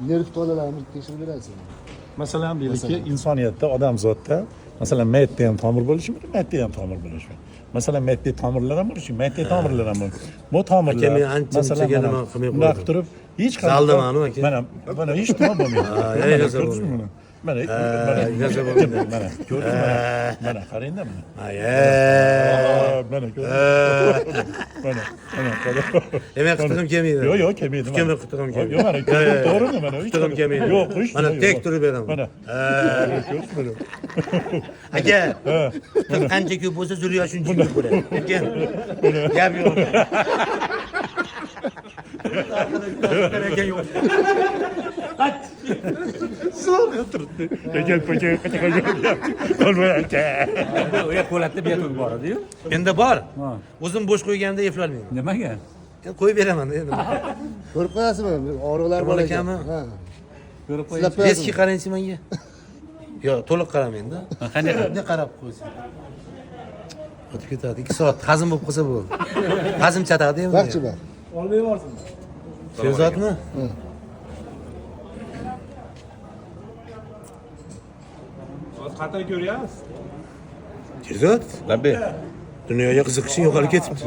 Nerv tolalarini tekshirib berasizmi? Masalan, deylikki, insoniyatda, odamzodda, masalan, maytda ham tomir bo'lishi mumkin, maytda ham tomir bo'lishi mumkin. Masalan, maytda tomirlar ham bo'lishi mumkin, maytda tomirlar ham mumkin. Bu tomirlar, Aka, men ancha masalan, muncha mana nima qilmay bundoq qo'ydim. turib, hech qanaqa Zalda manu aka. Mana, mana hech nima bo'lmaydi. Ha, Mana, hech narsa ko'rdingizmi bo'lmaydi. buni? Mana, Ha, mana, hech narsa bo'lmaydi. mana, ko'rdingizmi? Mana, mana, qarang-da mana. Ha, Mana, ko'rdingizmi? Mana, mana, qarang. Demak, qitig'im kelmaydi. Yo'q, yo'q, kelmaydi. mana. Kelmaydi, qitig'im kelmaydi. Yo'q, mana, Yo'q, yo'q. to'g'rimi mana? Hech Qitig'im qanaqa- kelmaydi. Yo'q, hech Mana nima yo'q. tek turib beraman. Mana. Ko'rdingizmi? Aka, qitiq qancha ko'p bo'lsa, zurriyo shuncha ko'p bo'ladi. Aka, gap yo'q. Aka, yo'q. Zo'rg'a turibdi. Lekin aka. U yer po'latda biatok bor edi-yu. Menda bor. Ha. O'zim bo'sh qo'yganimda eplolmayman. Nimaga? Endi qo'yib beraman endi. Ko'rib qo'yasizmi? Og'riqlar Kamol bor ekan. akami? Ha. Ko'rib qo'ying. Sizlab qo'yasizmi? Eski qarangchi menga. Yo'q, to'liq qaramaydi. Qanday qilib? Bunday qarab qo'ysin. O'tib ketadi. 2 soat hazm bo'lib qolsa bo'ldi. Hazm chatadi endi. Vaqtchi bor. Sherzodmi? Qattiq ko'ryapsiz? Sherzod, Labbay. dunyoga qiziqishing yo'qolib ketibdi.